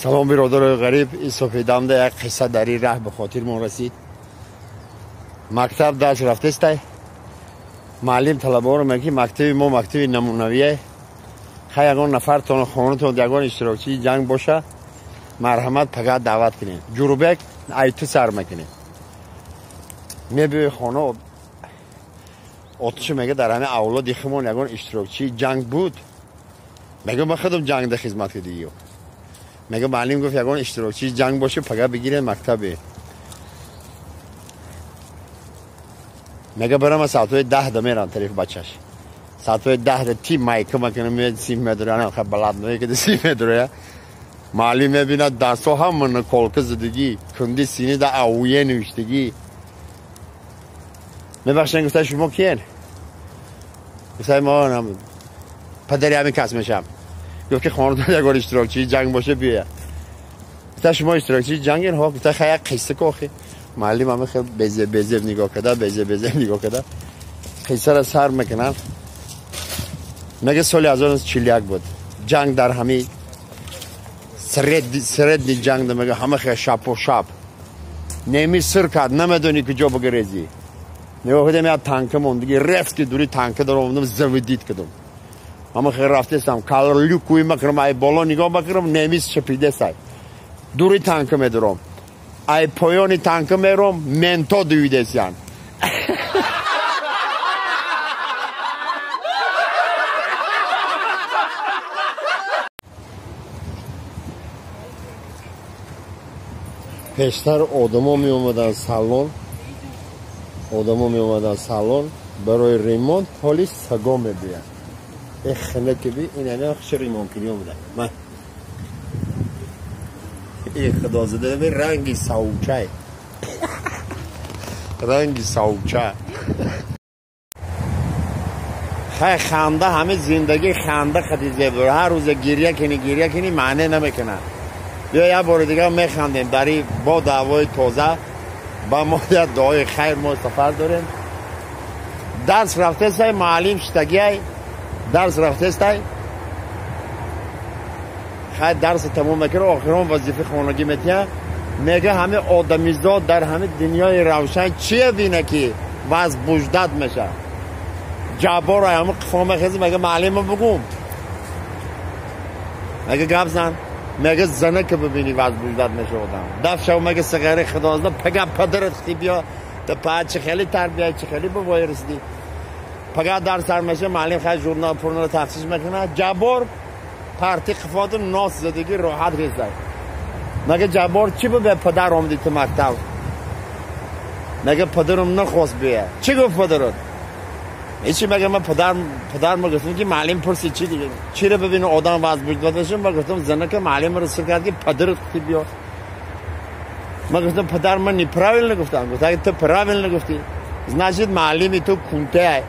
Салом бародарои ғариб, ин сафедамда як қисса дар ин раҳ ба хотирмон расид. Мактаб дарс рафтестай, муаллим талабаро мегӯяд, ки мактаби мо мактаби намунавие. Хай ягон нафартон хонатон ягон иштирокчии ҷанг боша, марҳамат пагah даъват кунед. Ҷурубек айту сар мекунед. Мебиёи хона, отчи мега дар ҳамин авлоди химон ягон иштирокчии ҷанг буд. Мега ман худам ҷангда хизмат кардигиё. Мега муаллим гуфт ягон иштирокчии ҷанг боше, пагah бигиред мактабе. Мега барам соатҳои 10 да мерам тарафи бачаш. Соатҳои 10 да ти майка макунам, меяд сим медура, ана хай балад мекида сим медура. Муаллим мебинад дастҳо ҳама наколка задагӣ, кунди сини да авуе навиштагӣ. Мебахшед, гуфта шумо киен? Гуфта мо падари ҳамин кас мешам. Гуфт ки хонатон ягон иштирокчии ҷанг боше биёяд. Гуфта шумо иштирокчии ҷангин? Ҳо. Гуфта хай як қисса кохи. Муаллим ҳама хел безеб безеб нигоҳ карда, безеб безеб нигоҳ карда, қиссаро сар мекунанд. Мега соли 1941 буд. Ҷанг дар ҳамин средний ҷанг, мега ҳама хел шапо шап. Неми сир кард, намедонӣ куҷо бигрезӣ. Нигоҳ кардам, як танка мондагӣ, рефт ки дури танка даромадам, завидит кардам. Ҳама хел рафтестам, каллюкуи макунам, ай боло нигоҳ макунам, немис чапидесай. Дури танка медурам. Ай поёни танка мером, менто дуидесян. Пештар одамо меомаданд салон, одамо меомаданд салон барои ремонт, ҳоли саго мебиёянд. Э хина ки би, ин ана хуши ремонткунӣ омада. Ман э худозада би ранги савчай. Ранги савча. Хай ханда ҳамин зиндагӣ ханда хати зеб дора. Ҳар рӯза гиря кунӣ, гиря кунӣ маъне намекунад. Биё як бори дигар механдем дар ин бо даъвои тоза, ба мо як дуои хайр, мо сафар дорем. Дарс рафтестай, муаллим шитагиай, дарс рафтестай. Хай дарс тамом мекунад, охирон вазифаи хонагӣ метиҳад. Мега ҳамин одамизод дар ҳамин дунёи равшан чие бина ки возбуждать мешавад. Ҷаббор ай ҳамин қифо мехезад, мега муаллима бугум. Мега гап зан. Мега зана ки бибинӣ возбуждать мешавад одам. Даф шав мега сигари худозда, пага падарат хти биё, та па чӣ хеле тарбия, чӣ хеле ба вой расидӣ. Пага дарс сар мешавад, муаллим хай журнал пурнро тафтиш мекунад. Ҷаббор парти қифоду нос задагӣ роҳат резад. Мега Ҷаббор чӣ бу падар омадӣ ту мактаб? Мега падарам нахост биёяд. Чӣ гуфт падарат? Ҳечи, мега ман падарма гуфтам ки муаллим пурсид чӣ чиро бибини одам возбуждать мешавад. Ман гуфтам занака муаллимро сир кард ки падарат хти биё. Ман гуфтам падар ман неправильно гуфтам. Гуфт агар ту правильно гуфтӣ, значит муаллими ту кунтеай.